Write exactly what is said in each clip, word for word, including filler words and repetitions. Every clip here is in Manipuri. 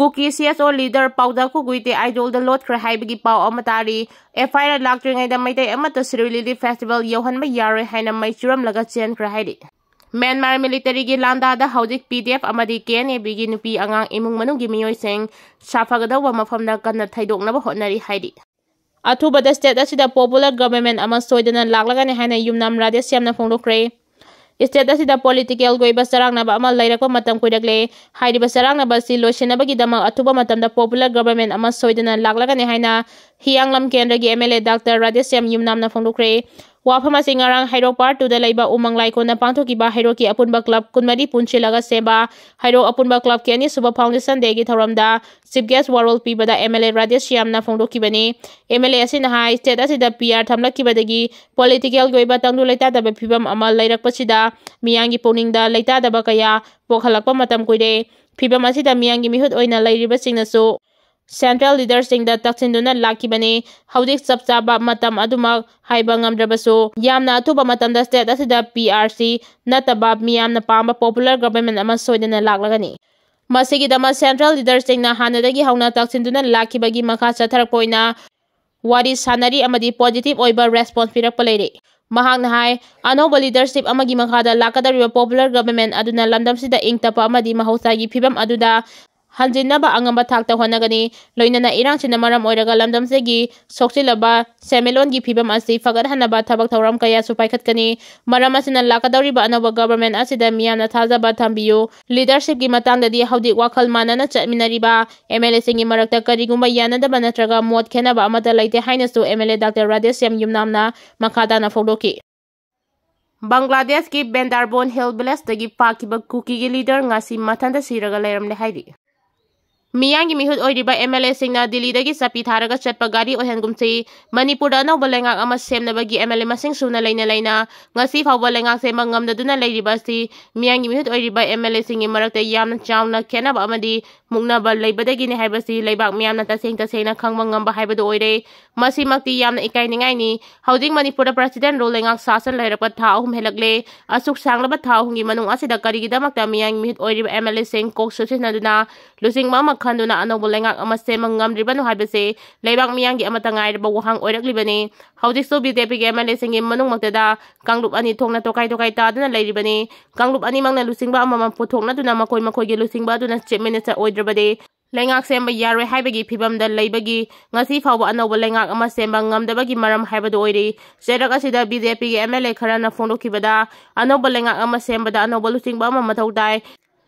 ꯀꯨꯀꯤ ꯁꯤ ꯑꯦꯁ ꯑꯣ ꯂꯤꯗꯔ ꯄꯥꯎꯗꯥ ꯀꯨꯒꯨꯏꯇꯦ ꯑꯥꯏꯗꯣꯜꯗ ꯂꯣꯠꯈ꯭ꯔꯦ ꯍꯥꯏꯕꯒꯤ ꯄꯥꯎ ꯑꯃ ꯇꯥꯔꯤ꯫ ꯑꯦꯐ ꯑꯥꯏ ꯑꯥꯔ ꯂꯥꯛꯇ꯭ꯔꯤꯉꯩꯗ ꯃꯩꯇꯩ ꯑꯃꯠꯇ ꯁꯤꯔꯣꯏ ꯂꯤꯂꯤ ꯐꯦꯁꯇꯤꯚꯦꯜ ꯌꯧꯍꯟꯕ ꯌꯥꯔꯣꯏ ꯍꯥꯏꯅ ꯃꯩ ꯆꯨꯔꯝꯂꯒ ꯆꯦꯟꯈ꯭ꯔꯦ ꯍꯥꯏꯔꯤ꯫ ꯃ꯭ꯌꯥꯟꯃꯥꯔ ꯃꯤꯂꯤꯇꯔꯤꯒꯤ ꯂꯥꯟꯗꯥꯗ ꯍꯧꯖꯤꯛ ꯄꯤ ꯗꯤ ꯑꯦꯐ ꯑꯃꯗꯤ ꯀꯦ ꯑꯦꯟ ꯑꯦ ꯕꯤꯒꯤ ꯅꯨꯄꯤ ꯑꯉꯥꯡ ꯏꯃꯨꯡ ꯃꯅꯨꯡꯒꯤ ꯃꯤꯑꯣꯏꯁꯤꯡ ꯁꯥꯐꯒꯗꯧꯕ ꯃꯐꯝꯗ ꯀꯟꯅ ꯊꯩꯗꯣꯛꯅꯕ ꯍꯣꯠꯅꯔꯤ ꯍꯥꯏꯔꯤ꯫ ꯑꯊꯨꯕꯗ ꯁ꯭ꯇꯦꯠ ꯑꯁꯤꯗ ꯄꯣꯄꯨꯂꯔ ꯒꯚꯔꯟꯃꯦꯟꯠ ꯑꯃ ꯁꯣꯏꯗꯅ ꯂꯥꯛꯂꯒꯅꯤ ꯍꯥꯏꯅ ꯌꯨꯝꯅꯥꯝ ꯔꯥꯙꯦꯁ꯭ꯌꯥꯝꯅ ꯐꯣꯡꯗꯣꯛꯈ꯭ꯔꯦ꯫ ꯁ꯭ꯇꯦꯠ ꯑꯁꯤꯗ ꯄꯣꯂꯤꯇꯤꯀꯦꯜꯒꯤ ꯑꯣꯏꯕ ꯆꯔꯥꯡꯅꯕ ꯑꯃ ꯂꯩꯔꯛꯄ ꯃꯇꯝ ꯀꯨꯏꯔꯛꯂꯦ꯫ ꯍꯥꯏꯔꯤꯕ ꯆꯔꯥꯡꯅꯕ ꯑꯁꯤ ꯂꯣꯏꯁꯤꯟꯅꯕꯒꯤꯗꯃꯛ ꯑꯊꯨꯕ ꯃꯇꯝꯗ ꯄꯣꯄꯨꯂꯔ ꯒꯚꯔꯟꯃꯦꯟꯠ ꯑꯃ ꯁꯣꯏꯗꯅ ꯂꯥꯛꯂꯒꯅꯤ ꯍꯥꯏꯅ ꯍꯤꯌꯥꯡꯂꯝ ꯀꯦꯟꯗ꯭ꯔꯒꯤ M L A doctor Radheshyam ꯌꯨꯝꯅꯥꯝꯅ ꯐꯣꯡꯗꯣꯛꯈ꯭ꯔꯦ꯫ ꯋꯥꯐꯝ ꯑꯁꯤ ꯉꯔꯥꯡ ꯍꯩꯔꯣꯛ ꯄꯥꯔꯠ ꯇꯨꯗ ꯂꯩꯕ ꯎꯃꯪ ꯂꯥꯏꯀꯣꯟꯗ ꯄꯥꯡꯊꯣꯛꯈꯤꯕ ꯍꯩꯔꯣꯛꯀꯤ ꯑꯄꯨꯟꯕ ꯀ꯭ꯂꯕ ꯀꯨꯟꯃꯔꯤ ꯄꯨꯟꯁꯤꯜꯂꯒ ꯁꯦꯝꯕ ꯍꯩꯔꯣꯛ ꯑꯄꯨꯟꯕ ꯀ꯭ꯂꯕꯀꯤ ꯑꯅꯤꯁꯨꯕ ꯐꯥꯎꯟꯗꯦꯁꯟ ꯗꯦꯒꯤ ꯊꯧꯔꯝꯗ ꯆꯤꯐ ꯒꯦꯁ ꯋꯥꯔꯣꯜ ꯄꯤꯕꯗ ꯑꯦꯝ ꯑꯦꯜ ꯑꯦ ꯔꯥꯙꯦꯁ꯭ꯌꯥꯝꯅ ꯐꯣꯡꯗꯣꯛꯈꯤꯕꯅꯤ꯫ ꯑꯦꯝ ꯑꯦꯜ ꯑꯦ ꯑꯁꯤꯅ ꯍꯥꯏ, ꯁ꯭ꯇꯦꯠ ꯑꯁꯤꯗ ꯄꯤ ꯑꯥꯔ ꯊꯝꯂꯛꯈꯤꯕꯗꯒꯤ ꯄꯣꯂꯤꯇꯤꯀꯦꯜꯒꯤ ꯑꯣꯏꯕ ꯇꯪꯗꯨ ꯂꯩꯇꯥꯗꯕ ꯐꯤꯕꯝ ꯑꯃ ꯂꯩꯔꯛꯄꯁꯤꯗ ꯃꯤꯌꯥꯝꯒꯤ ꯄꯨꯛꯅꯤꯡꯗ ꯂꯩꯇꯥꯗꯕ ꯀꯌꯥ ꯄꯣꯛꯍꯜꯂꯛꯄ ꯃꯇꯝ ꯀꯨꯏꯔꯦ꯫ ꯐꯤꯕꯝ ꯑꯁꯤꯗ ꯃꯤꯌꯥꯝꯒꯤ ꯃꯤꯍꯨꯠ ꯑꯣꯏꯅ ꯂꯩꯔꯤꯕꯁꯤꯡꯅꯁꯨ ꯁꯦꯟꯇ꯭ꯔꯦꯜ ꯂꯤꯗꯔꯁꯤꯡꯗ ꯇꯛꯁꯤꯟꯗꯨꯅ ꯂꯥꯛꯈꯤꯕꯅꯤ꯫ ꯍꯧꯖꯤꯛ ꯆꯞ ꯆꯥꯕ ꯃꯇꯝ ꯑꯗꯨꯃꯛ ꯍꯥꯏꯕ ꯉꯝꯗ꯭ꯔꯕꯁꯨ, ꯌꯥꯝꯅ ꯑꯊꯨꯕ ꯃꯇꯝꯗ ꯁ꯭ꯇꯦꯠ ꯑꯁꯤꯗ ꯄꯤ ꯑꯥꯔ ꯁꯤ ꯅꯠꯇꯕ ꯃꯤꯌꯥꯝꯅ ꯄꯥꯝꯕ ꯄꯣꯄꯨꯂꯔ ꯒꯚꯔꯟꯃꯦꯟꯠ ꯑꯃ ꯁꯣꯏꯗꯅ ꯂꯥꯛꯂꯒꯅꯤ꯫ ꯃꯁꯤꯒꯤꯗꯃꯛ ꯁꯦꯟꯇ꯭ꯔꯦꯜ ꯂꯤꯗꯔꯁꯤꯡꯅ ꯍꯥꯟꯅꯗꯒꯤ ꯍꯧꯅ ꯇꯛꯁꯤꯟꯗꯨꯅ ꯂꯥꯛꯈꯤꯕꯒꯤ ꯃꯈꯥ ꯆꯠꯊꯔꯛꯄ ꯑꯣꯏꯅ ꯋꯥꯔꯤ ꯁꯥꯟꯅꯔꯤ ꯑꯃꯗꯤ ꯄꯣꯖꯤꯇꯤꯚ ꯑꯣꯏꯕ ꯔꯦꯁꯄꯣꯟꯁ ꯄꯤꯔꯛꯄ ꯂꯩꯔꯦ꯫ ꯃꯍꯥꯛꯅ ꯍꯥꯏ, ꯑꯅꯧꯕ ꯂꯤꯗꯔꯁꯤꯞ ꯑꯃꯒꯤ ꯃꯈꯥꯗ ꯂꯥꯛꯀꯗꯧꯔꯤꯕ ꯄꯣꯄꯨꯂꯔ ꯒꯚꯔꯟꯃꯦꯟꯠ ꯑꯗꯨꯅ ꯂꯝꯗꯝꯁꯤꯗ ꯏꯪ ꯇꯞꯄ ꯑꯃꯗꯤ ꯃꯍꯧꯁꯥꯒꯤ ꯐꯤꯕꯝ ꯑꯗꯨꯗ ꯍꯟꯖꯤꯟꯅꯕ ꯑꯉꯝꯕ ꯊꯥꯛꯇ ꯍꯣꯠꯅꯒꯅꯤ꯫ ꯂꯣꯏꯅꯅ ꯏꯔꯥꯡꯁꯤꯅ ꯃꯔꯝ ꯑꯣꯏꯔꯒ ꯂꯝꯗꯝꯁꯤꯒꯤ ꯁꯣꯛꯆꯤꯜꯂꯕ ꯁꯦꯟꯃꯤꯠꯂꯣꯟꯒꯤ ꯐꯤꯕꯝ ꯑꯁꯤ ꯐꯒꯠꯍꯟꯅꯕ ꯊꯕꯛ ꯊꯧꯔꯝ ꯀꯌꯥꯁꯨ ꯄꯥꯏꯈꯠꯀꯅꯤ꯫ ꯃꯔꯝ ꯑꯁꯤꯅ ꯂꯥꯛꯀꯗꯧꯔꯤꯕ ꯑꯅꯧꯕ ꯒꯚꯔꯟꯃꯦꯟꯠ ꯑꯁꯤꯗ ꯃꯤꯌꯥꯝꯅ ꯊꯥꯖꯕ ꯊꯝꯕꯤꯌꯨ꯫ ꯂꯤꯗꯔꯁꯤꯞꯀꯤ ꯃꯇꯥꯡꯗꯗꯤ ꯍꯧꯖꯤꯛ ꯋꯥꯈꯜ ꯃꯥꯟꯅꯅ ꯆꯠꯃꯤꯟꯅꯔꯤꯕ ꯑꯦꯝ ꯑꯦꯜ ꯑꯦꯁꯤꯡꯒꯤ ꯃꯔꯛꯇ ꯀꯔꯤꯒꯨꯝꯕ ꯌꯥꯅꯗꯕ ꯅꯠꯇ꯭ꯔꯒ ꯃꯣꯠ ꯈꯦꯠꯅꯕ ꯑꯃꯠꯇ ꯂꯩꯇꯦ ꯍꯥꯏꯅꯁꯨ M L A doctor Radheshyam ꯌꯨꯝꯅꯥꯝꯅ ꯃꯈꯥ ꯇꯥꯅ ꯐꯣꯡꯗꯣꯛꯈꯤ꯫ ꯕꯪꯒ꯭ꯂꯥꯗꯦꯁꯀꯤ ꯕꯦꯟꯗꯥꯔꯕꯣꯟ ꯍꯤꯜ ꯚꯤꯂꯦꯖꯇꯒꯤ ꯐꯥꯈꯤꯕ ꯀꯨꯀꯤꯒꯤ ꯂꯤꯗꯔ ꯉꯁꯤ ꯃꯊꯟꯇ ꯁꯤꯔꯒ ꯂꯩꯔꯝꯂꯦ ꯍꯥꯏꯔꯤ꯫ ꯃꯤꯌꯥꯝꯒꯤ ꯃꯤꯍꯨꯠ ꯑꯣꯏꯔꯤꯕ ꯑꯦꯝ ꯑꯦꯜ ꯑꯦꯁꯤꯡꯅ ꯗꯤꯜꯂꯤꯗꯒꯤ ꯆꯠꯄꯤ ꯊꯥꯔꯒ ꯆꯠꯄ ꯒꯥꯔꯤ ꯑꯣꯏꯍꯟꯒꯨꯝꯁꯤ꯫ ꯃꯅꯤꯄꯨꯔꯗ ꯑꯅꯧꯕ ꯂꯩꯉꯥꯛ ꯑꯃ ꯁꯦꯝꯅꯕꯒꯤ ꯑꯦꯝ ꯑꯦꯜ ꯑꯦ ꯃꯁꯤꯡ ꯁꯨꯅ ꯂꯩꯅ ꯂꯩꯅ ꯉꯁꯤ ꯐꯥꯎꯕ ꯂꯩꯉꯥꯛ ꯁꯦꯝꯕ ꯉꯝꯗꯗꯨꯅ ꯂꯩꯔꯤꯕ ꯑꯁꯤ ꯃꯤꯌꯥꯝꯒꯤ ꯃꯤꯍꯨꯠ ꯑꯣꯏꯔꯤꯕ ꯑꯦꯝ ꯑꯦꯜ ꯑꯦꯁꯤꯡꯒꯤ ꯃꯔꯛꯇ ꯌꯥꯝꯅ ꯆꯥꯎꯅ ꯈꯦꯠꯅꯕ ꯑꯃꯗꯤ ꯃꯨꯛꯅꯕ ꯂꯩꯕꯗꯒꯤꯅꯤ ꯍꯥꯏꯕꯁꯤ ꯂꯩꯕꯥꯛ ꯃꯤꯌꯥꯝꯅ ꯇꯁꯦꯡ ꯇꯁꯦꯡꯅ ꯈꯪꯕ ꯉꯝꯕ ꯍꯥꯏꯕꯗꯨ ꯑꯣꯏꯔꯦ꯫ ꯃꯁꯤꯃꯛꯇꯤ ꯌꯥꯝꯅ ꯏꯀꯥꯏꯅꯤꯡꯉꯥꯏꯅꯤ꯫ ꯍꯧꯖꯤꯛ ꯃꯅꯤꯄꯨꯔꯗ president rule ꯂꯩꯉꯥꯛ ꯁꯥꯁꯟ ꯂꯩꯔꯛꯄ ꯊꯥ ꯑꯍꯨꯝ ꯍꯦꯜꯂꯛꯂꯦ꯫ ꯑꯁꯨꯛ ꯁꯥꯡꯂꯕ ꯊꯥ ꯑꯍꯨꯝꯒꯤ ꯃꯅꯨꯡ ꯑꯁꯤꯗ ꯀꯔꯤꯒꯤꯗꯃꯛꯇ ꯃꯤꯌꯥꯝꯒꯤ ꯃꯤꯍꯨꯠ ꯑꯣꯏꯔꯤꯕ MLA ꯁꯤꯡ ꯀꯣꯛ ꯁꯨꯞꯁꯤꯟꯅꯗꯨꯅ ꯂꯨꯆꯤꯡꯕ ꯑꯃ ꯈꯟꯗꯨꯅ ꯑꯅꯧꯕ ꯂꯩꯉꯥꯛ ꯑꯃ ꯁꯦꯝꯕ ꯉꯝꯗ꯭ꯔꯤꯕꯅꯣ ꯍꯥꯏꯕꯁꯤ ꯂꯩꯕꯥꯛ ꯃꯤꯌꯥꯝꯒꯤ ꯑꯃꯠꯇ ꯉꯥꯏꯔꯕ ꯋꯥꯍꯪ ꯑꯣꯏꯔꯛꯂꯤꯕꯅꯤ꯫ ꯍꯧꯖꯤꯛꯁꯨ BJP ꯒꯤ MLA ꯁꯤꯡꯒꯤ ꯃꯅꯨꯡꯃꯛꯇꯗ ꯀꯥꯡꯂꯨꯞ ꯑꯅꯤ ꯊꯣꯛꯅ ꯇꯣꯈꯥꯏ ꯇꯣꯈꯥꯏ ꯇꯥꯗꯨꯅ ꯂꯩꯔꯤꯕꯅꯤ꯫ ꯀꯥꯡꯂꯨꯞ ꯑꯅꯤꯃꯛꯅ ꯂꯨꯆꯤꯡꯕ ꯑꯃꯃꯝ ꯄꯨꯊꯣꯛꯅꯗꯨꯅ ꯃꯈꯣꯏ ꯃꯈꯣꯏꯒꯤ ꯂꯨꯆꯤꯡꯕ ꯑꯗꯨꯅ chief minister ꯑꯣꯏꯗ꯭ꯔꯕꯗꯤ ꯂꯩꯉꯥꯛ ꯁꯦꯝꯕ ꯌꯥꯔꯣꯏ ꯍꯥꯏꯕꯒꯤ ꯐꯤꯕꯝꯗ ꯂꯩꯕꯒꯤ ꯉꯁꯤ ꯐꯥꯎꯕ ꯑꯅꯧꯕ ꯂꯩꯉꯥꯛ ꯑꯃ ꯁꯦꯝꯕ ꯉꯝꯗꯕꯒꯤ ꯃꯔꯝ ꯍꯥꯏꯕꯗꯨ ꯑꯣꯏꯔꯤ꯫ ꯆꯩꯔꯛ ꯑꯁꯤꯗ BJP ꯒꯤ MLA ꯈꯔꯅ ꯐꯣꯡꯗꯣꯛꯈꯤꯕꯗ ꯑꯅꯧꯕ ꯂꯩꯉꯥꯛ ꯑꯃ ꯁꯦꯝꯕꯗ ꯑꯅꯧꯕ ꯂꯨꯆꯤꯡꯕ ꯑꯃ ꯃꯊꯧ ꯇꯥꯏ꯫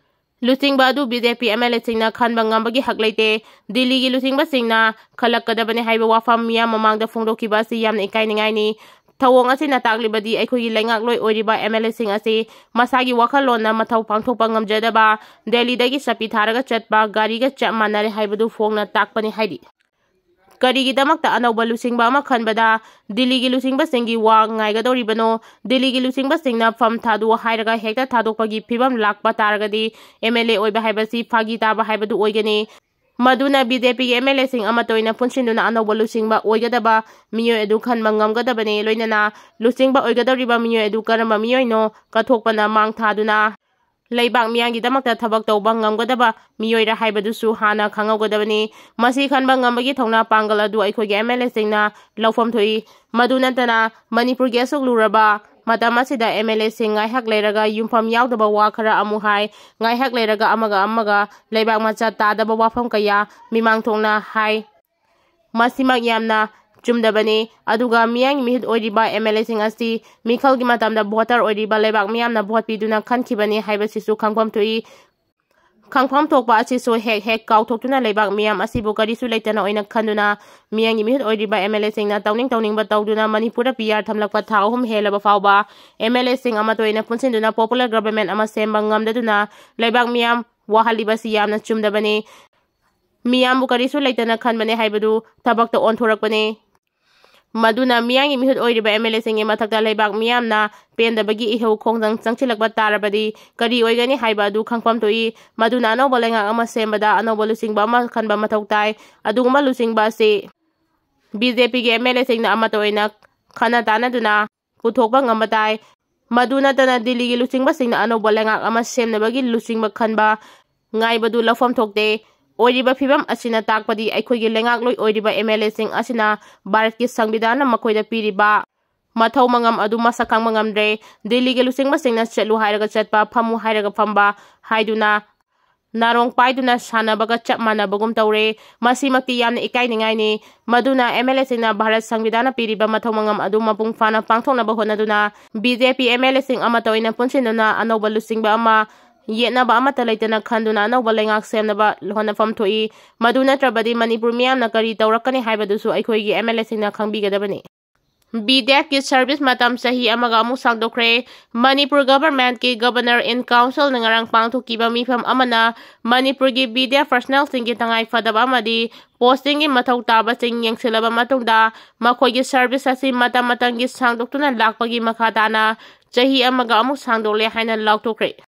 ꯂꯨꯆꯤꯡꯕ ꯑꯗꯨ BJP MLA ꯁꯤꯡꯅ ꯈꯟꯕ ꯉꯝꯕꯒꯤ ꯍꯛ ꯂꯩꯇꯦ꯫ ꯗꯤꯜꯂꯤꯒꯤ ꯂꯨꯆꯤꯡꯕꯁꯤꯡꯅ ꯈꯜꯂꯛꯀꯗꯕꯅꯤ ꯍꯥꯏꯕ ꯋꯥꯐꯝ ꯃꯤꯌꯥꯝ ꯃꯃꯥꯡꯗ ꯐꯣꯡꯗꯣꯛꯈꯤꯕ ꯑꯁꯤ ꯌꯥꯝꯅ ꯏꯀꯥꯏꯅꯤꯡꯉꯥꯏꯅꯤ꯫ ꯊꯧꯑꯣꯡ ꯑꯁꯤꯅ ꯇꯥꯛꯂꯤꯕꯗꯤ ꯑꯩꯈꯣꯏꯒꯤ ꯂꯩꯉꯥꯛꯂꯣꯏ ꯑꯣꯏꯔꯤꯕ MLA ꯁꯤꯡ ꯑꯁꯤ ꯃꯁꯥꯒꯤ ꯋꯥꯈꯜꯂꯣꯟꯅ ꯃꯊꯧ ꯄꯥꯡꯊꯣꯛꯄ ꯉꯝꯖꯗꯕ, ꯗꯦꯜꯂꯤꯗꯒꯤ ꯆꯠꯄꯤ ꯊꯥꯔꯒ ꯆꯠꯄ ꯒꯥꯔꯤꯒ ꯆꯞ ꯃꯥꯟꯅꯔꯦ ꯍꯥꯏꯕꯗꯨ ꯐꯣꯡꯅ ꯇꯥꯛꯄꯅꯤ ꯍꯥꯏꯔꯤ꯫ ꯀꯔꯤꯒꯤꯗꯃꯛꯇ ꯑꯅꯧꯕ ꯂꯨꯆꯤꯡꯕ ꯑꯃ ꯈꯟꯕꯗ ꯗꯤꯜꯂꯤꯒꯤ ꯂꯨꯆꯤꯡꯕꯁꯤꯡꯒꯤ ꯋꯥ ꯉꯥꯏꯒꯗꯧꯔꯤꯕꯅꯣ? ꯗꯤꯜꯂꯤꯒꯤ ꯂꯨꯆꯤꯡꯕꯁꯤꯡꯅ ꯐꯝ ꯊꯥꯗꯣꯛꯑꯣ ꯍꯥꯏꯔꯒ ꯍꯦꯛꯇ ꯊꯥꯗꯣꯛꯄꯒꯤ ꯐꯤꯕꯝ ꯂꯥꯛꯄ ꯇꯥꯔꯒꯗꯤ MLA ꯑꯣꯏꯕ ꯍꯥꯏꯕꯁꯤ ꯐꯥꯒꯤ ꯇꯥꯕ ꯍꯥꯏꯕꯗꯨ ꯑꯣꯏꯒꯅꯤ꯫ ꯃꯗꯨꯅ BJP ꯒꯤ MLA ꯁꯤꯡ ꯑꯃꯠꯇ ꯑꯣꯏꯅ ꯄꯨꯟꯁꯤꯟꯗꯨꯅ ꯑꯅꯧꯕ ꯂꯨꯆꯤꯡꯕ ꯑꯣꯏꯒꯗꯕ ꯃꯤꯑꯣꯏ ꯑꯗꯨ ꯈꯟꯕ ꯉꯝꯒꯗꯕꯅꯤ꯫ ꯂꯣꯏꯅꯅ ꯂꯨꯆꯤꯡꯕ ꯑꯣꯏꯒꯗꯧꯔꯤꯕ ꯃꯤꯑꯣꯏ ꯑꯗꯨ ꯀꯔꯝꯕ ꯃꯤꯑꯣꯏꯅꯣ ꯀꯠꯊꯣꯛꯄꯅ ꯃꯥꯡ ꯊꯥꯗꯨꯅ ꯂꯩꯕꯥꯛ ꯃꯤꯌꯥꯝꯒꯤꯗꯃꯛꯇ ꯊꯕꯛ ꯇꯧꯕ ꯉꯝꯒꯗꯕ ꯃꯤꯑꯣꯏꯔ ꯍꯥꯏꯕꯗꯨꯁꯨ ꯍꯥꯟꯅ ꯈꯪꯍꯧꯒꯗꯕꯅꯤ꯫ ꯃꯁꯤ ꯈꯟꯕ ꯉꯝꯕꯒꯤ ꯊꯧꯅꯥ ꯄꯥꯡꯒꯜ ꯑꯗꯨ ꯑꯩꯈꯣꯏꯒꯤ MLA ꯁꯤꯡꯅ ꯂꯧꯐꯝ ꯊꯣꯛꯏ꯫ ꯃꯗꯨ ꯅꯠꯇꯅ ꯃꯅꯤꯄꯨꯔꯒꯤ ꯑꯁꯨꯛ ꯂꯨꯔꯕ ꯃꯇꯝ ꯑꯁꯤꯗ MLA ꯁꯤꯡ ꯉꯥꯏꯍꯥꯛ ꯂꯩꯔꯒ ꯌꯨꯝꯐꯝ ꯌꯥꯎꯗꯕ ꯋꯥ ꯈꯔ ꯑꯃꯨꯛ ꯍꯥꯏ, ꯉꯥꯏꯍꯥꯛ ꯂꯩꯔꯒ ꯑꯃꯒ ꯑꯃꯒ ꯂꯩꯕꯥꯛ ꯃꯆꯥ ꯇꯥꯗꯕ ꯋꯥꯐꯝ ꯀꯌꯥ ꯃꯤꯃꯥꯡ ꯊꯣꯛꯅ ꯍꯥꯏ꯫ ꯃꯁꯤꯃꯛ ꯌꯥꯝꯅ ꯆꯨꯝꯗꯕꯅꯤ꯫ ꯑꯗꯨꯒ ꯃꯤꯌꯥꯝꯒꯤ ꯃꯤꯍꯨꯠ ꯑꯣꯏꯔꯤꯕ MLA ꯁꯤꯡ ꯑꯁꯤ ꯃꯤꯈꯜꯒꯤ ꯃꯇꯝꯗ voter ꯑꯣꯏꯔꯤꯕ ꯂꯩꯕꯥꯛ ꯃꯤꯌꯥꯝꯅ vote ꯄꯤꯗꯨꯅ ꯈꯟꯈꯤꯕꯅꯤ ꯍꯥꯏꯕꯁꯤꯁꯨ ꯈꯪꯐꯝ ꯊꯣꯛꯏ꯫ ꯈꯪꯐꯝ ꯊꯣꯛꯄ ꯑꯁꯤꯁꯨ ꯍꯦꯛ ꯍꯦꯛ ꯀꯥꯎꯊꯣꯛꯇꯨꯅ ꯂꯩꯕꯥꯛ ꯃꯤꯌꯥꯝ ꯑꯁꯤꯕꯨ ꯀꯔꯤꯁꯨ ꯂꯩꯇꯅ ꯑꯣꯏꯅ ꯈꯟꯗꯨꯅ ꯃꯤꯌꯥꯝꯒꯤ ꯃꯤꯍꯨꯠ ꯑꯣꯏꯔꯤꯕ MLA ꯁꯤꯡꯅ ꯇꯧꯅꯤꯡ ꯇꯧꯅꯤꯡꯕ ꯇꯧꯗꯨꯅ ꯃꯅꯤꯄꯨꯔꯗ PR ꯊꯝꯂꯛꯄ ꯊꯥ ꯑꯍꯨꯝ ꯍꯦꯜꯂꯕ ꯐꯥꯎꯕ MLA ꯁꯤꯡ ꯑꯃꯠꯇ ꯑꯣꯏꯅ ꯄꯨꯟꯁꯤꯟꯗꯨꯅ popular government ꯑꯃ ꯁꯦꯝꯕ ꯉꯝꯗꯗꯨꯅ ꯂꯩꯕꯥꯛ ꯃꯤꯌꯥꯝ ꯋꯥꯍꯜꯂꯤꯕꯁꯤ ꯌꯥꯝꯅ ꯆꯨꯝꯗꯕꯅꯤ꯫ ꯃꯤꯌꯥꯝꯕꯨ ꯀꯔꯤꯁꯨ ꯂꯩꯇꯅ ꯈꯟꯕꯅꯦ ꯍꯥꯏꯕꯗꯨ ꯊꯕꯛꯇ ꯑꯣꯟꯊꯣꯔꯛꯄꯅꯤ꯫ ꯃꯗꯨꯅ ꯃꯤꯌꯥꯝꯒꯤ ꯃꯤꯍꯨꯠ ꯑꯣꯏꯔꯤꯕ MLA ꯁꯤꯡꯒꯤ ꯃꯊꯛꯇ ꯂꯩꯕꯥꯛ ꯃꯤꯌꯥꯝꯅ ꯄꯦꯟꯗꯕꯒꯤ ꯏꯍꯧ ꯈꯣꯡꯖꯪ ꯆꯪꯁꯤꯜꯂꯛꯄ ꯇꯥꯔꯕꯗꯤ ꯀꯔꯤ ꯑꯣꯏꯒꯅꯤ ꯍꯥꯏꯕ ꯑꯗꯨ ꯈꯪꯐꯝ ꯊꯣꯛꯏ꯫ ꯃꯗꯨꯅ ꯑꯅꯧꯕ ꯂꯩꯉꯥꯛ ꯑꯃ ꯁꯦꯝꯕꯗ ꯑꯅꯧꯕ ꯂꯨꯆꯤꯡꯕ ꯑꯃ ꯈꯟꯕ ꯃꯊꯧ ꯇꯥꯏ꯫ ꯑꯗꯨꯒꯨꯝꯕ ꯂꯨꯆꯤꯡꯕ ꯑꯁꯤ ꯕꯤ ꯖꯦ ꯄꯤꯒꯤ ꯑꯦꯝ ꯑꯦꯜ ꯑꯦꯁꯤꯡꯅ ꯑꯃꯠꯇ ꯑꯣꯏꯅ ꯈꯟꯅ ꯇꯥꯟꯅꯗꯨꯅ ꯄꯨꯊꯣꯛꯄ ꯉꯝꯕ ꯇꯥꯏ꯫ ꯃꯗꯨ ꯅꯠꯇꯅ ꯗꯤꯜꯂꯤꯒꯤ ꯂꯨꯆꯤꯡꯕꯁꯤꯡꯅ ꯑꯅꯧꯕ ꯂꯩꯉꯥꯛ ꯑꯃ ꯁꯦꯝꯅꯕꯒꯤ ꯂꯨꯆꯤꯡꯕ ꯈꯟꯕ ꯉꯥꯏꯕꯗꯨ ꯂꯧꯐꯝ ꯊꯣꯛꯇꯦ꯫ ꯑꯣꯏꯔꯤꯕ ꯐꯤꯕꯝ ꯑꯁꯤꯅ ꯇꯥꯛꯄꯗꯤ ꯑꯩꯈꯣꯏꯒꯤ ꯂꯩꯉꯥꯛꯂꯣꯏ ꯑꯣꯏꯔꯤꯕ ꯑꯦꯝ ꯑꯦꯜ ꯑꯦꯁꯤꯡ ꯑꯁꯤꯅ ꯚꯥꯔꯠꯀꯤ ꯁꯪꯕꯤꯙꯥꯟꯅ ꯃꯈꯣꯏꯗ ꯄꯤꯔꯤꯕ ꯃꯊꯧ ꯃꯉꯝ ꯑꯗꯨ ꯃꯁꯛ ꯈꯪꯕ ꯉꯝꯗ꯭ꯔꯦ꯫ ꯗꯤꯜꯂꯤꯒꯤ ꯂꯨꯆꯤꯡꯕꯁꯤꯡꯅ ꯆꯠꯂꯨ ꯍꯥꯏꯔꯒ ꯆꯠꯄ, ꯐꯝꯃꯨ ꯍꯥꯏꯔꯒ ꯐꯝꯕ ꯍꯥꯏꯗꯨꯅ ꯅꯥꯔꯣꯡ ꯄꯥꯏꯗꯨꯅ ꯁꯥꯟꯅꯕꯒ ꯆꯞ ꯃꯥꯟꯅꯕꯒꯨꯝ ꯇꯧꯔꯦ꯫ ꯃꯁꯤꯃꯛꯇꯤ ꯌꯥꯝꯅ ꯏꯀꯥꯏꯅꯤꯡꯉꯥꯏꯅꯤ꯫ ꯃꯗꯨꯅ ꯑꯦꯝ ꯑꯦꯜ ꯑꯦꯁꯤꯡꯅ ꯚꯥꯔꯠ ꯁꯪꯕꯤꯙꯥꯟꯅ ꯄꯤꯔꯤꯕ ꯃꯊꯧ ꯃꯉꯝ ꯑꯗꯨ ꯃꯄꯨꯡ ꯐꯥꯅ ꯄꯥꯡꯊꯣꯛꯅꯕ ꯍꯣꯠꯅꯗꯨꯅ B J P M L ꯑꯦꯁꯤꯡ ꯑꯃꯠꯇ ꯑꯣꯏꯅ ꯄꯨꯟꯁꯤꯟꯗꯨꯅ ꯑꯅꯧꯕ ꯂꯨꯆꯤꯡꯕ ꯑꯃ ꯌꯦꯠꯅꯕ ꯑꯃꯠꯇ ꯂꯩꯇꯅ ꯈꯟꯗꯨꯅ ꯑꯅꯧꯕ ꯂꯩꯉꯥꯛ ꯁꯦꯝꯅꯕ ꯍꯣꯠꯅꯐꯝ ꯊꯣꯛꯏ꯫ ꯃꯗꯨ ꯅꯠꯇ꯭ꯔꯕꯗꯤ ꯃꯅꯤꯄꯨꯔ ꯃꯤꯌꯥꯝꯅ ꯀꯔꯤ ꯇꯧꯔꯛꯀꯅꯤ ꯍꯥꯏꯕꯗꯨꯁꯨ ꯑꯩꯈꯣꯏꯒꯤ ꯑꯦꯝ ꯑꯦꯜ ꯑꯦꯁꯤꯡꯅ ꯈꯪꯕꯤꯒꯗꯕꯅꯤ꯫ ꯕꯤ ꯗꯤ ꯑꯦꯐꯀꯤ ꯁꯔꯚꯤꯁ ꯃꯇꯝ ꯆꯍꯤ ꯑꯃꯒ ꯑꯃꯨꯛ ꯁꯥꯡꯗꯣꯛꯈ꯭ꯔꯦ꯫ ꯃꯅꯤꯄꯨꯔ ꯒꯚꯔꯟꯃꯦꯟꯠꯀꯤ ꯒꯚꯔꯅꯔ ꯏꯟ ꯀꯥꯎꯟꯁꯤꯜꯅ ꯉꯔꯥꯡ ꯄꯥꯡꯊꯣꯛꯈꯤꯕ ꯃꯤꯐꯝ ꯑꯃꯅ ꯃꯅꯤꯄꯨꯔꯒꯤ ꯕꯤ ꯗꯤ ꯑꯦꯐ ꯄꯔꯁꯅꯦꯜꯁꯤꯡꯒꯤ ꯇꯉꯥꯏ ꯐꯗꯕ ꯑꯃꯗꯤ ꯄꯣꯁꯇꯤꯡꯒꯤ ꯃꯊꯧ ꯇꯥꯕꯁꯤꯡ ꯌꯦꯡꯁꯤꯜꯂꯕ ꯃꯇꯨꯡꯗ ꯃꯈꯣꯏꯒꯤ ꯁꯔꯚꯤꯁ ꯑꯁꯤ ꯃꯇꯝ ꯃꯇꯝꯒꯤ ꯁꯥꯡꯗꯣꯛꯇꯨꯅ ꯂꯥꯛꯄꯒꯤ ꯃꯈꯥ ꯇꯥꯅ ꯆꯍꯤ ꯑꯃꯒ ꯑꯃꯨꯛ ꯁꯥꯡꯗꯣꯛꯂꯦ ꯍꯥꯏꯅ ꯂꯥꯎꯊꯣꯛꯈ꯭ꯔꯦ꯫